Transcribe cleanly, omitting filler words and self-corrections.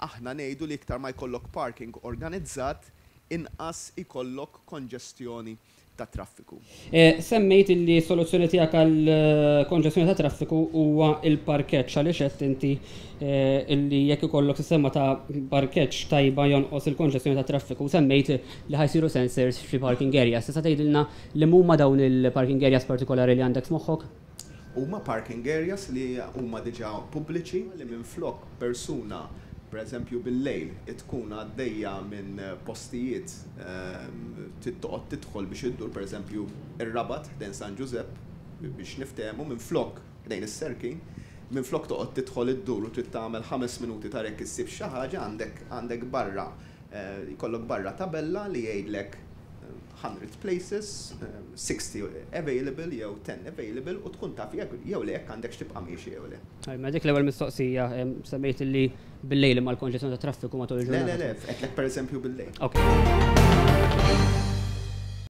Aħna ngħidu li iktar ma jkollok parking organizzat, inqas ikollok konġestjoni ta' traffiku. Semmejt illi s-soluzzjoni tiegħek għal konġestjoni ta' traffiku huwa l-parkeġġ. Għaliex għedt inti illi jekk ikollok sistema ta' parkeġġ tajba jonqos il-konġestjoni ta' traffiku? Semmejt li ħa jsiru sensors f'xi parking areas. Tista' tgħidilna liema huma dawn il-parking areas partikolari li għandek f'moħħok? Huma parking areas li huma diġà pubbliċi li minflok persuna, pereżempju bil-lejl, tkun għaddejja minn postijiet trid toqgħod tidħol biex iddur, pereżempju ir-Rabat ħdejn San Ġużepp, biex niftehmu, minflok ħdejn is-Serkin, minflok toqgħod tidħol iddur u trid tagħmel 5 minuti tara jekk issibx xi ħaġa, għandek għandek barra jkollok barra tabella li jgħidlek 100 places, 60 available jew 10 available u tkun taf jekk jew le jekk għandekx tibqa' miexi jew le. Ma dik l-ewwel mistoqsija, semmejt li bil-lejl imma l-konġestjoni ta' traffiku matul il-ġurnata. Le, le, le, għedtlek pereżempju bil-lejl. Ok.